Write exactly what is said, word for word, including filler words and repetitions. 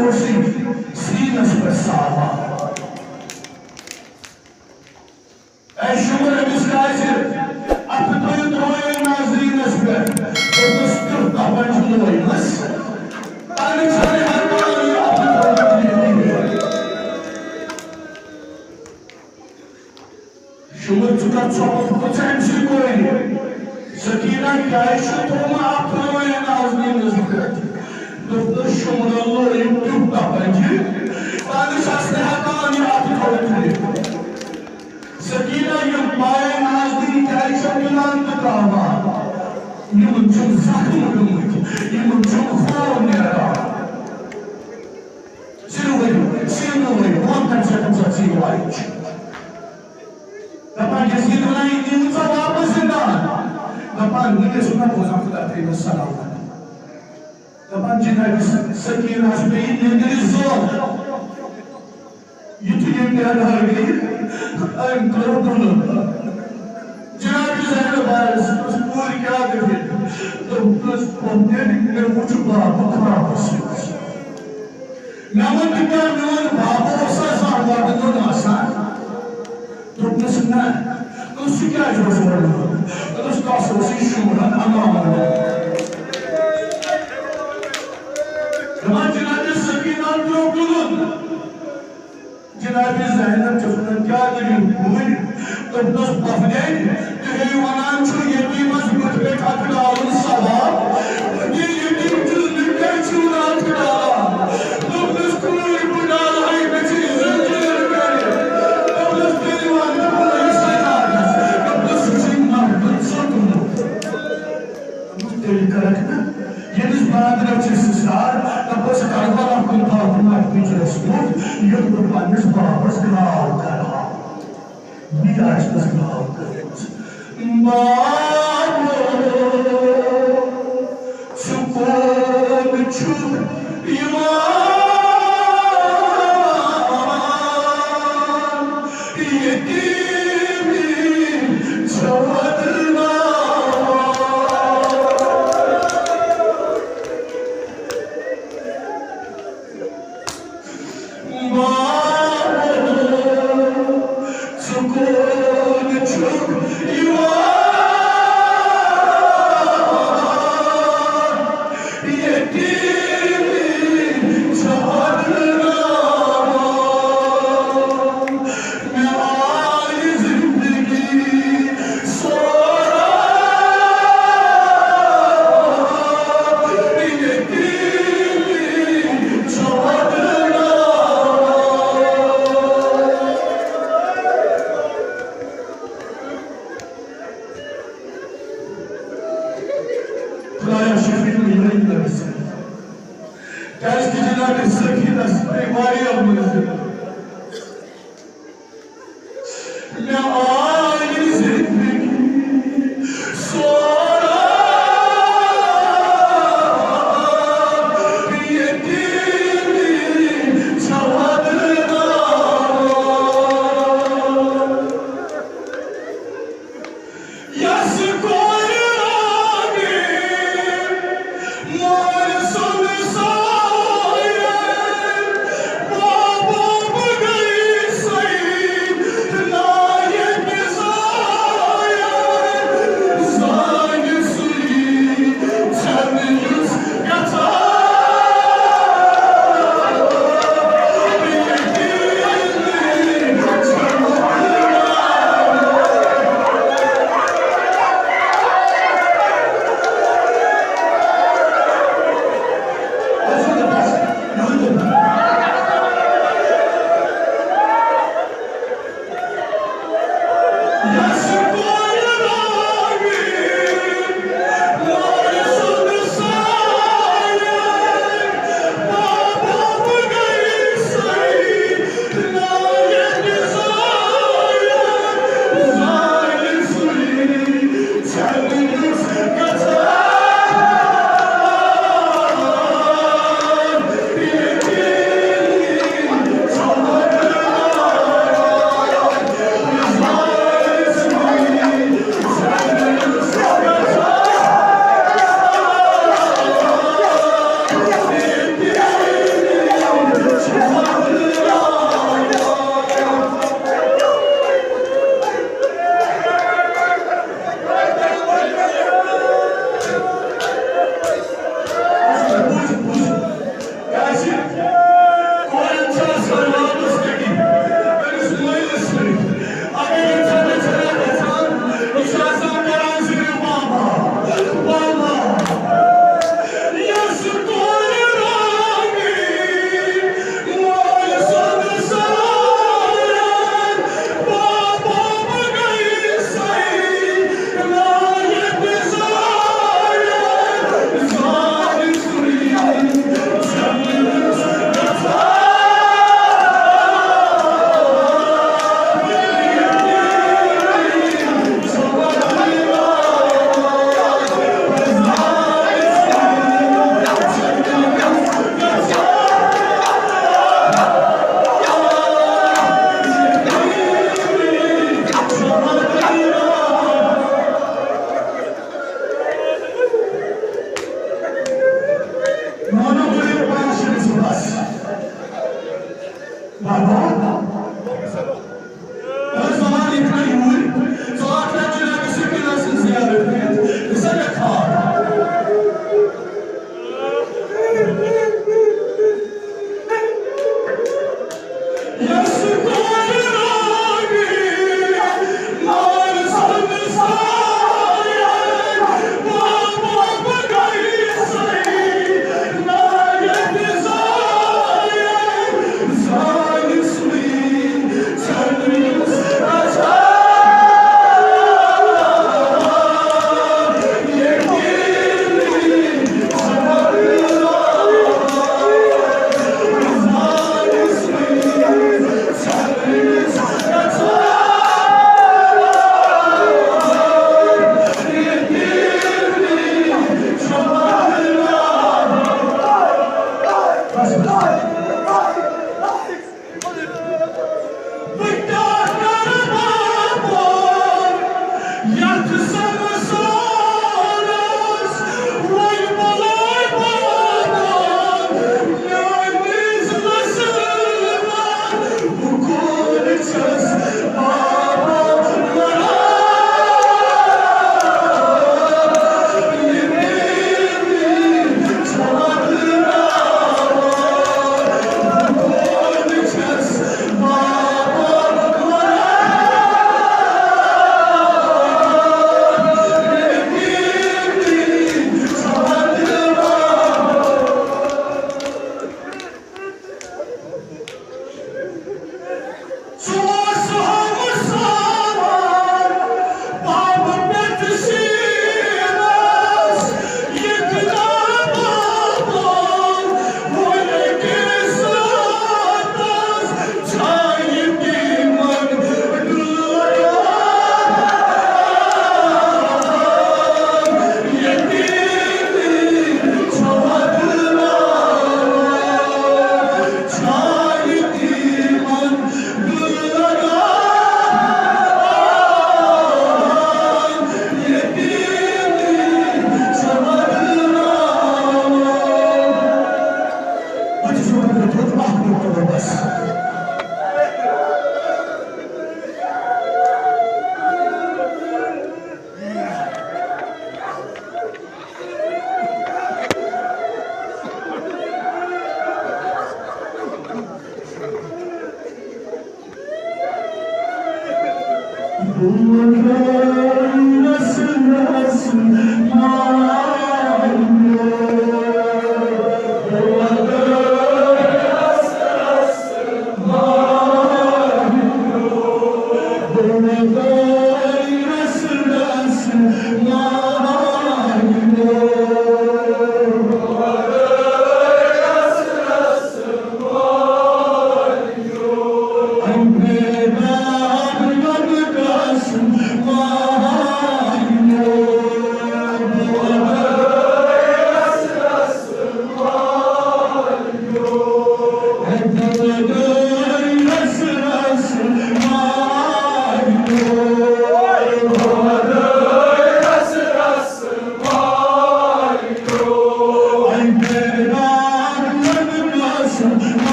اوسُے سیٖنَس پٮ۪ٹھ سامان۔ اے شُمر أمِس کیٛازِ اَتھٕ تُلِتھ رویے نازنیٖنَس پٮ۪ٹھ؟ دوٚپُس، تیُتھ تَپَن چھُ لویمَس، تَمہِ چھَنہٕ ہٮ۪کان یہِ اَتھٕ تُلِتھ۔ شُمر، ژٕ کَتھ ژۄپَن پھوٚت ژٕ أمۍ سٕے کورِ؟ سکیٖنہ، کیٛازِ چھُ تھوٚومُت اَتھٕ رویے نازنیٖنَس پٮ۪ٹھ؟ دوٚپنَس، شُمرَن لویُم تیُتھ تَپَن چھِ، تَمہِ چھَس نہٕ ہٮ۪کان یہِ اَتھٕ تُلِتھ۔ سکیٖنہ، یِم پایہِ نازنیٖن کیٛازِ چھَکھ گِنٛدان تہٕ ترٛاوان؟ یِمَن چھُم زخم گٔمٕتۍ، یِمَن چھُم خوٗن نیران۔ سیٖنہٕ ؤرِو، سیٖنہٕ ؤرِو، وَن تَمہِ ساتہٕ کَمہِ ساتہٕ سیٖنہٕ وایِنۍ چھِ۔ دَپان، یزیٖد وَنان، یہِ نیٖوُن ژےٚ واپَس زِندان۔ دَپان، نہٕ، مےٚ چھُنہٕ بوزان، خۄدا تھٲیِنَس سلامت۔ دَپان، جناب سکیٖنَس پیٚیہِ نیٚنٛدرِ زوٚل۔ یُتھُے یِم بیدار گٔیہِ، أمۍ ترٛوو کُلُن۔ جناب زینب آیَس، دوٚپُس، کوٗرِ، کیٛاہ دٔلیٖل؟ دوٚپنَس، پۄپھتٕرۍ، مےٚ وُچھ بابہٕ خوابَس منٛز۔ مےٚ ووٚن، تہِ کیٛاہ میون بابہٕ اوسا زانٛہہ وۄٹہٕ دیُن آسان؟ دوٚپنَس، نہ۔ دوٚپُس، سُہ کیٛازِ اوس وۄٹہٕ دیُن؟ دوٚپنَس، تَس اوس یہِ شُمرَن اَمانَت۔ دَپان، جناب سکیٖنَن ترٛوو کُلُن۔ جناب زینب چھَس وَنان، کیٛاہ دٔلیٖل کوٗرِ؟ دوٚپنَس، پۄپھتٕرۍ، تُہۍ وَنان چھِو یتیٖمَس بُتھِ پٮ۪ٹھ اَتھٕ ڈالُن ثواب۔ بہٕ تہِ یتیٖم چھُس، مےٚ کیٛازِ چھِو نہٕ اَتھٕ ڈالان؟ دوٚپنَس، کوٗرِ، بہٕ ڈالہٕ ہَے، مےٚ چھِ زنجیٖر کٔرِتھ۔ دوٚپنَس، تیٚلہِ وَن ژٕ کٲنٛسہِ سجادَس۔ دوٚپنَس، سُہ چھُے مَردُن ژوٚٹمُت۔ دوٚپُس، تیٚلہِ کَرَکھ نہٕ۔ ییٚمِس بانٛبرَس چھِ سِسٹار، دَپوس، کربلا کُن تھاو تِم اَتھ پِنجرَس منٛز، یُتھ بہٕ پنٛنِس بابَس گرٛاو کَرٕ ہا۔ یہِ تہِ آسہِ تَس گرٛاو کٔرمٕژ۔ بابو، ژٕ کوٚت چھُکھ یِوان؟ یتیٖمی چھا بدناوان؟ بابو، ژٕ کوٚت چھُکھ یِوان؟ یتیٖمی چھا بدناوان؟ مےٚ آیہِ زندگی سورا، یتیٖمی چھا بدناوان۔ خدایا شفیع میٲنۍ نفس۔ کیازِ کہِ جناب سخی نس پے واریاہ مٔنزِل۔ مےٚ آیہِ زندگی سورا، یتیٖمی چھا بدناوان۔ یس کورِ رانہِ مٲلۍ سُنٛد سایہِ بابا زمان یِتھ کٔنۍ یوٗرۍ، ژٕ آکھ نہ جناب سکینہ سٕنٛز زیارت کٔرِتھ، ژٕ سا مےٚ کھار۔